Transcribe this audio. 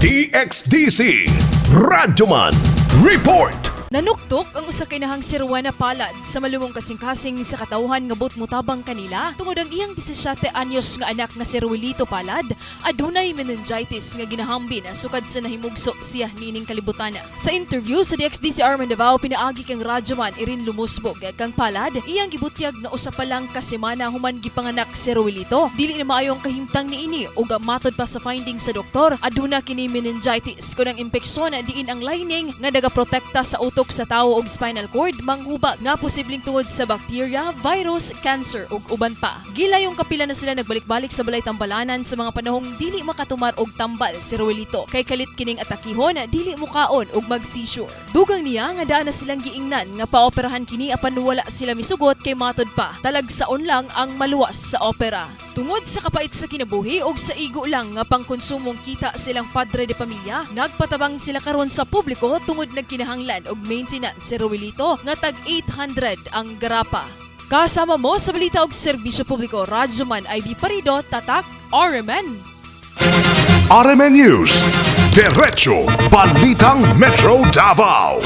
DXDC Radyoman Report. Nanuktok ang usa ka inahang si Rowena Palad sa malumong kasing-kasing sa katawhan nga buot mutabang kanila tungod ang iyang 17 anyos nga anak nga si Ruelito Palad adunay meningitis nga ginahambin sukad sa nahimugso siya nining kalibutan. Sa interview sa DXDC Arman Davao pinaagi kang radyoman Irin Lumusbog kang Palad, iyang gibutyag nga usa pa lang ka semana human gipanganak si Ruelito. Dili na maayong kahimtang niini ug matod pa sa findings sa doktor, aduna kini meningitis kun ang impeksyon diin ang lining nga nagaprotekta sa utok sa tawo og spinal cord manghubag nga posibleng tungod sa bacteria, virus, cancer ug uban pa. Gilayong kapila na sila nagbalik-balik sa balay tambalanan sa mga panahong dili makatumar og tambal si Ruelito kay kalit kining atakihon, dili mukaon ug mag-seizure. Dugang niya nga daan na silang giingnan nga paoperahan kini apan wala sila misugot kay matod pa talagsaon lang ang maluwas sa opera. Tungod sa kapait sa kinabuhi og sa igo lang nga pangkonsumong kita silang padre de pamilya, nagpatabang sila karon sa publiko tungod nagkinahanglan og maintenance si Ruelito nga tag 800 ang garapa. Kasama mo sa balita og serbisyo publiko, Radyoman Ivy Parido, Tatak, RMN. RMN News. Diretso Balitang Metro Davao.